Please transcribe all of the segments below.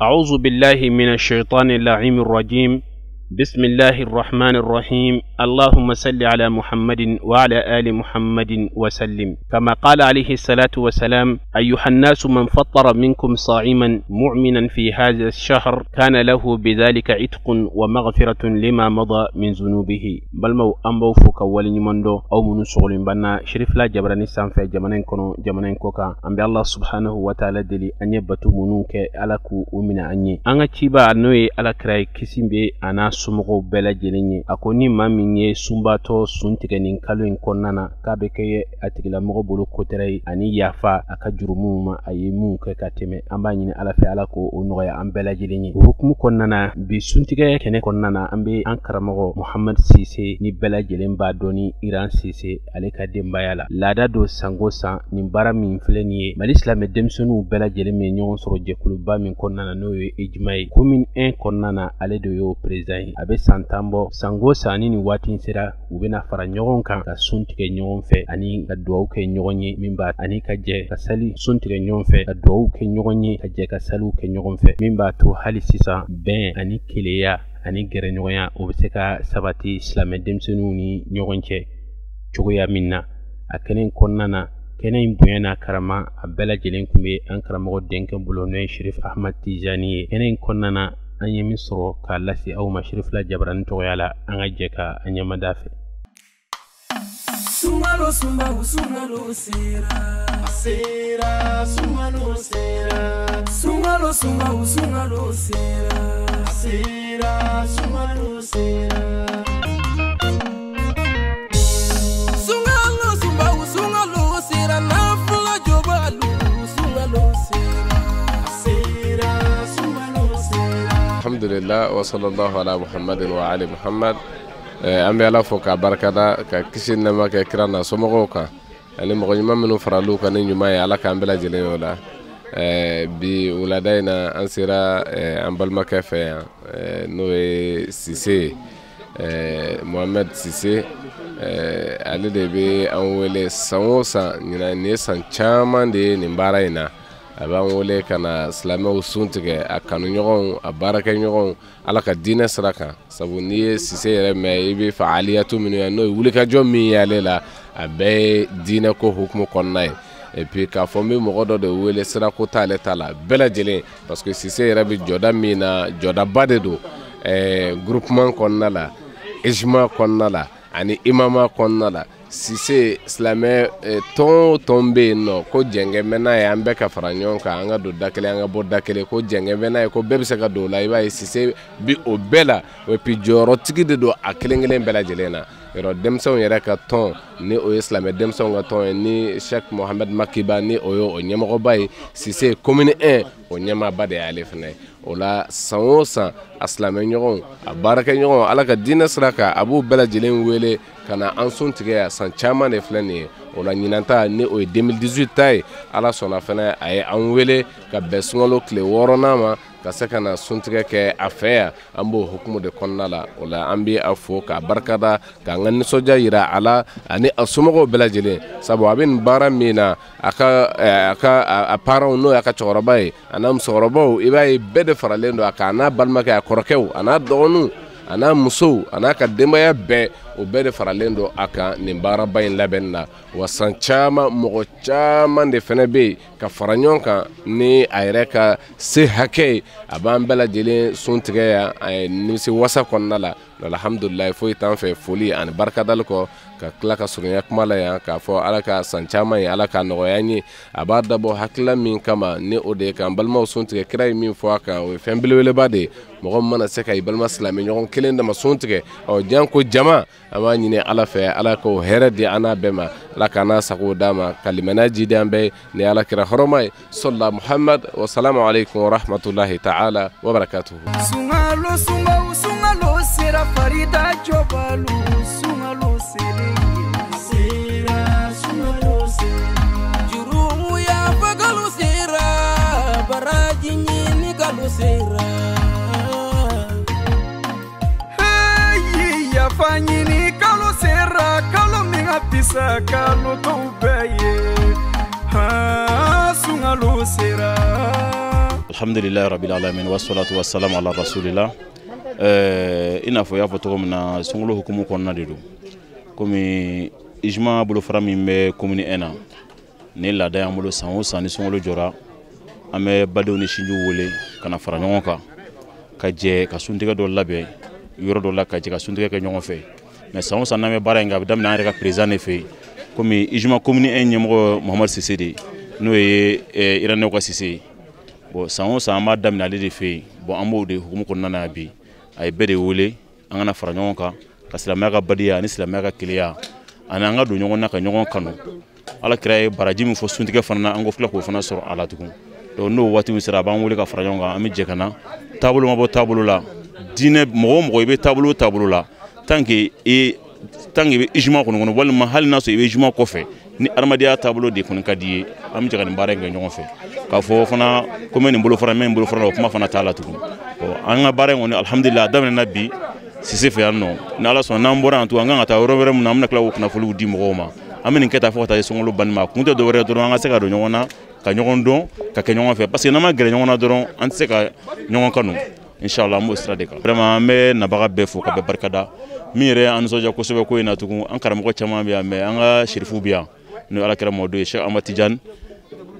أعوذ بالله من الشيطان اللعين الرجيم. بسم الله الرحمن الرحيم. اللهم صل على محمد وعلى آل محمد وسلم. كما قال عليه الصلاة والسلام: أيها الناس، من فطر منكم صائما مؤمنا في هذا الشهر كان له بذلك عتق ومغفرة لما مضى من ذنوبه. Balimaw, an b'aw fo ka waleɲuman dɔn, aw minnu sɔgɔlen b'an na Sherifila Jabarani sanfɛ, jamana in kɔnɔ, jamana in kɔ kan. An bɛ Allah subhanahu wa ta'ala deli, an ye bato minnu kɛ, Ala k'u u minɛ an ye. An ka ciba, n'o ye Ala kira ye, kisi bɛ a n'a somɔgɔw bɛɛ lajɛlen ye, a ko ni maa min ye sunbaatɔ sun tigɛ nin kalo in kɔnɔna na, k'a bɛ kɛ a tigilamɔgɔ bolo kotɛrɛ ye ani yafa a ka jurumuw ma, a ye mun kɛ ka tɛmɛ. An b'a ɲini Ala fɛ, Ala ko o nɔgɔya an bɛɛ lajɛlen ye. O hukumu kɔnɔna na, bi suntigɛ kɛnɛ kɔnɔna na, an bɛ an karamɔgɔ Muhamad Sise, ni bɛɛ lajɛlen b'a dɔn ni Iran Sise, ale ka denbaya la. Laada don, sango san, nin baara min filɛ nin ye, Mali silamɛ denmisɛnninw bɛɛ lajɛlen bɛ ɲɔgɔn sɔrɔ jɛkuluba min kɔnɔna na, n'o ye Ejima ye commune 1 kɔnɔna na, ale de y'o président ye. A bɛ san 10 bɔ, sango san, ni nin waati in sera, u bɛna fara ɲɔgɔn kan ka sun tigɛ ɲɔgɔn fɛ ani ka duwawu kɛ ɲɔgɔn ye, min b'a ani ka jɛ ka sali sun tigɛ ɲɔgɔn fɛ, ka duwawu kɛ ɲɔgɔn ye, ka jɛ ka saliw kɛ ɲɔgɔn fɛ, min b'a to hali sisan bɛn ani keleya ani gɛrɛɲɔgɔnya, o bɛ se ka sabati silamɛ denmisɛnninw ni ɲɔgɔn cɛ cogoya min na. A kɛnɛ in kɔnɔna na, kɛnɛ in bonya n'a karama, a bɛɛ lajɛlen tun bɛ an karamɔgɔ denkɛ bolo, n'o ye Sherif Ahmad Tijani ye. Kɛnɛ in kɔnɔna na, an ye min sɔrɔ k'a lase aw ma Sherifila Jabarani tɔgɔya la, an ka jɛ ka an ɲɛmada fɛ. Sunkalo sunbaw, sunkalo sera, sera, sunkalo sera. Sunkalo sunbaw, sunkalo sera, sera, sunkalo sera. Sunkalo sunbaw, sunkalo sera, nafula jobalu, sunkalo sera, sera, sunkalo sera. Alhamdulillah, wa sallallahu ala Muhammadin wa ali Muhammad. An bɛ Ala fo k'a barikada, ka kisi nɛma kɛ kira n'a somɔgɔw kan ani mɔgɔ ɲuman minnu faral'u kan ni ɲuman ye. Ala k'an bɛɛ lajɛlen y'o la. Bi wulada in na, an sera an balimakɛ fɛ yan, n'o ye Sise ye, Mohamed Sise. Ale de bɛ an wele san o san. Ɲinan, nin ye san caman de ye nin baara in na. A b'an wele ka na silamɛw sun tigɛ, a kanuɲɔgɔnw, a baarakɛɲɔgɔnw, Ala ka diinɛ sira kan. Sabu n'i ye Sise yɛrɛ mɛn, i bɛ faaliyatu minnu ye, n'o ye wulikajɔ min ye ale la, a bɛɛ ye diinɛ ko hukumu kɔnɔna ye. Et puis k'a fɔ n bɛ mɔgɔ dɔ de wele, sirako t'ale ta la, bɛɛ lajɛlen, parce que Sise yɛrɛ bɛ jɔda min na, jɔdaba de don groupement kɔnɔna la, Ejima kɔnɔna la ani imama kɔnɔna la. Sise, silamɛ tɔn o tɔn bɛ yen nɔ ko jɛnkɛ bɛ n'a ye, an bɛɛ ka fara ɲɔgɔn kan, an ka don da kelen, an ka bɔ da kelen, ko jɛnkɛ bɛ n'a ye, ko bɛɛ bɛ se ka don o la, i b'a ye Sise bi o bɛɛ la. Et puis jɔyɔrɔtigi de don a kelen kelen bɛɛ lajɛlen na. Yɔrɔ denmisɛnw yɛrɛ ka tɔn, ni o ye silamɛ denmisɛnw ka tɔn ye, ni Sheikh Mohamed Makiba, ni o ye o ɲɛmɔgɔba ye, Sise commune 1 o ɲɛmaaba de y'ale fana ye. O la, san o san, a silamɛ ɲɔgɔnw, a baarakɛ ɲɔgɔnw, Ala ka diinɛ sira kan, a b'u bɛɛ lajɛlen wele ka na an sun tigɛ yan. San caman de filɛ nin ye. O la, ɲinan ta, ni o ye 2018 ta ye, Ala sɔnna fana, a ye an wele ka bɛn sunkalo tile 6nan ma, ka se ka na suntigɛ kɛ a fɛ yan. An b'o hukumu de kɔnɔna la. O la, an bɛ a fo k'a barikada, k'an ka nisɔndiya yira a la ani a somɔgɔw bɛɛ lajɛlen, sabu a bɛ nin baara min na, a ka a parents, n'o y'a ka cɛkɔrɔba ye, a n'a musokɔrɔbaw, i b'a ye bɛɛ de faralen don a kan, a n'a balimakɛ, a kɔrɔkɛw, a n'a dɔgɔninw, a n'a musow, a n'a ka denbaya bɛɛ, o bɛɛ de faralen don a kan nin baaraba in labɛnni na. Wa san caman, mɔgɔ caman de fana bɛ yen ka fara ɲɔgɔn kan ni a yɛrɛ ka se hakɛ ye, a b'an bɛɛ lajɛlen sun tigɛ yan a ye nimisi wasa kɔnɔna la. Alhamdulilayi, foyi t'an fɛ foli ani barikadali kɔ, ka tila ka surunya kuma la yan k'a fɔ Ala ka san caman ye, Ala ka nɔgɔya an ye. A b'a dabɔ hakilila min kama, ni o de ye k'an balimaw sun tigɛ, kira ye min fɔ a kan, o ye fɛn belebeleba de ye. Mɔgɔ min mana se ka i balima silamɛ ɲɔgɔn kelen dama sun tigɛ, ɔ janko jama, an b'a ɲini Ala fɛ, Ala k'o hɛrɛ di an n'a bɛɛ ma, Ala k'an n'a sago d'a ma, ka limaniya jidi an bɛɛ ni Ala kira hɔrɔma ye, sɔlila Muhammad. Wa salamu aleykum wa rahmatulahi ta'ala wa barakatuhu. Sunkalo sunbaw, sunkalo sera, farida jɔbalu, sunkalo selen. Sera, sunkalo sera. Jurumu yafa kalo sera, baraji ɲini kalo sera. Hey, yafa ɲini kalo sera, kalo min ka fisa kalo tɔw bɛɛ ye, ha, sunkalo sera. Alhamdulilayi rabbil alamin, wassalatu wassalamu ala rasulillah. I n'a fɔ i y'a fɔ cogo min na, sunkalo hukumu kɔnɔna de don. Komi ijma bolofara min bɛ commune 1 na, nin laada y'an bolo, san o san ni sunkalo jɔra, an bɛ badenw ni sinjiw wele ka na fara ɲɔgɔn kan, ka jɛ ka suntigɛ dɔ labɛn yɔrɔ dɔ la, ka jɛ ka suntigɛ kɛ ɲɔgɔn fɛ. Mais san o san n'an bɛ baara in kɛ, a bɛ daminɛ an yɛrɛ ka président de fɛ yen, komi ijma commune 1 ɲɛmɔgɔ Mohamed Sise de, n'o ye Iranɛw ka Sise ye. Bon, san o san an b'a daminɛ ale de fɛ yen. Bon, an b'o de hukumu kɔnɔna na bi, a ye bɛɛ de wele an kana fara ɲɔgɔn kan ka silamɛya ka badenya ani silamɛya ka kelenya ani an ka don ɲɔgɔn na ka ɲɔgɔn kanu. Ala kira ye baraji min fɔ suntigɛ fana na, an ko tila k'o fana sɔrɔ a la tugun. Donc n'o waati min sera, a b'an wele ka fara ɲɔgɔn kan, an bɛ jɛ ka na. Taabolo ma bɔ taabolo la, diinɛ mɔgɔ o mɔgɔ i bɛ taabolo o taabolo la, tant que i bɛ ijma kɔnɔ, walima hali n'a sɔrɔ i bɛ ijma kɔfɛ, ni adamadenya taabolo de kɔni ka di ye, an bɛ jɛ ka nin baara in kɛ ɲɔgɔn fɛ. K'a fɔ fana ko n bɛ nin bolo fara, n bɛ nin bolo fara la, o kuma fana t'a la tugun. Bon, an ka baara in kɔni, alhamdulilah, a daminɛna bi Sise fɛ yan nɔ. Ni Ala sɔnna, n'an bɔra yan tugun, an kan ka taa yɔrɔ wɛrɛ min na, an bɛna tila k'o kunnafoniw di mɔgɔw ma. An bɛ nin kɛ tan fo ka taa se sunkalo banni ma. A kun tɛ dɔwɛrɛ ye dɔrɔn, an ka se ka don ɲɔgɔn na, ka ɲɔgɔn dɔn, ka kɛ ɲɔgɔn fɛ, parce que n'an ma gɛrɛ ɲɔgɔn na dɔrɔn, an tɛ se ka ɲɔgɔn kanu. Inshallah, an b'o sira de kan. Vraiment, an bɛ nabaga bɛɛ fo ka bɛɛ barikada. Min yɛrɛ y'an nisɔndiya kosɛbɛ ko in na tugun, an karamɔgɔ caman bɛ yan, mais an ka sirifu bɛ yan, n'o ye Ala kira mɔden ye, Cheikh Ahmad Tidiane.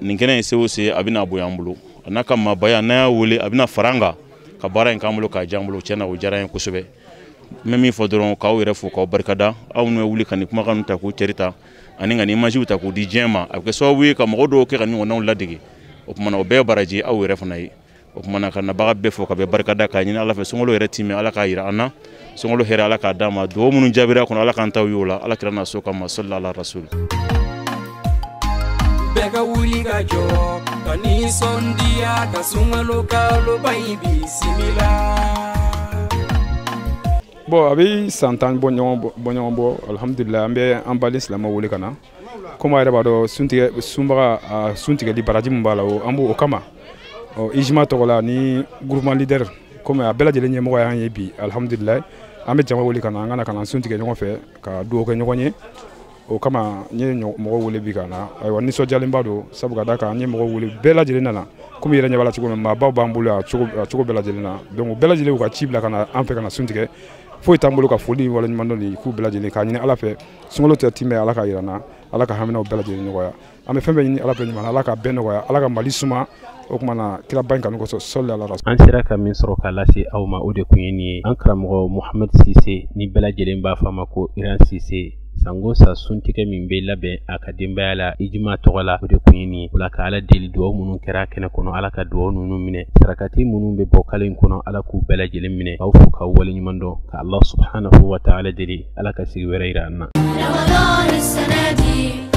Nin kɛnɛ in se o se, a bɛna bonya an bolo, a n'a ka maabaya, n'an y'a wele, a bɛna fara an kan ka baara in k'an bolo k'a diya an bolo. Tiɲɛ na, o diyara an ye kosɛbɛ. N bɛ min fɔ dɔrɔn, k'aw yɛrɛ fo k'aw barikada, aw minnu bɛ wuli ka nin kumakan ta k'u cɛri ta ani ka nin images ta k'u di diɲɛ ma. A bɛ kɛ sababu ye ka mɔgɔ dɔw kɛ ka ɲɔgɔnnaw ladege. O tuma na, o bɛɛ ye baraji aw yɛrɛ fana ye. O tuma na, ka nabaga bɛɛ fo ka bɛɛ barikada, k'a ɲini Ala fɛ, sunkalo yɛrɛ timɛ, Ala k'a yira an na, sunkalo hɛrɛ Ala k'a d'an ma, dugawu minnu jaabira kɔnɔ, Ala k'an taw y'o la, Ala kira n'a so kama, sallallahu ala rasul. Bɛɛ ka wuli ka jɔ ka nisɔndiya ka sunkalo kaloba in bisimila. Bon, a bɛ san 10 bɔ ɲɔgɔn bɔ, alhamdulilah, an bɛ an baden silamɛw wele ka na. Komi a yɛrɛ b'a dɔn, suntigɛ sunbaga a suntigɛli baraji min b'a la, o an b'o kama. Ɔ, ijma tɔgɔ la ni groupement leader, komi a bɛɛ lajɛlen ɲɛmɔgɔ y'an ye bi, alhamdulilah, an bɛ jama wele ka na, an ka na ka na sun tigɛ ɲɔgɔn fɛ ka dugawu kɛ ɲɔgɔn ye. O kama n ye mɔgɔw wele bi ka na. Ayiwa, nisɔndiyalenba don, sabu ka d'a kan an ye mɔgɔw wele, bɛɛ lajɛlen nana. Komi i yɛrɛ ɲɛ b'a la cogo min, maabaw b'an bolo a cogo bɛɛ lajɛlen na. Donc bɛɛ lajɛlen y'u ka ci bila ka na an fɛ ka na sun tigɛ. Foyi t'an bolo ka foli ni waleɲumandɔn de k'u bɛɛ lajɛlen, k'a ɲini Ala fɛ sunkalo tɛ timɛ, Ala ka yira n na, Ala ka haminaw bɛɛ lajɛlen nɔgɔya. An bɛ fɛn fɛn ɲini Ala fɛ ɲuman na, Ala ka bɛɛ nɔgɔya, Ala ka Mali suma. O tuma na, kiraba in kanu kosɔn, sɔli ala rasul. An sera ka min sɔrɔ k'a lase aw ma, o de kun ye nin ye. An karamɔgɔ Mohamed Sise, ni bɛɛ lajɛlen b'a fɔ a ma ko Iran Sise, sango sa suntigɛ min bɛ labɛn a ka denbaya la ijima tɔgɔ la, o de kun ye nin ye. O la, ka Ala deli, dugawu minnu kɛra kɛnɛ kɔnɔ, Ala ka dugawu ninnu minɛ. Sarakati minnu bɛ bɔ kalo in kɔnɔ, Ala k'u bɛɛ lajɛlen minɛ. K'aw fo k'aw waleɲuman dɔn, ka Allah subhanahu wa ta'ala deli, Ala ka sigi wɛrɛ yira an na. رمضان السنة دي.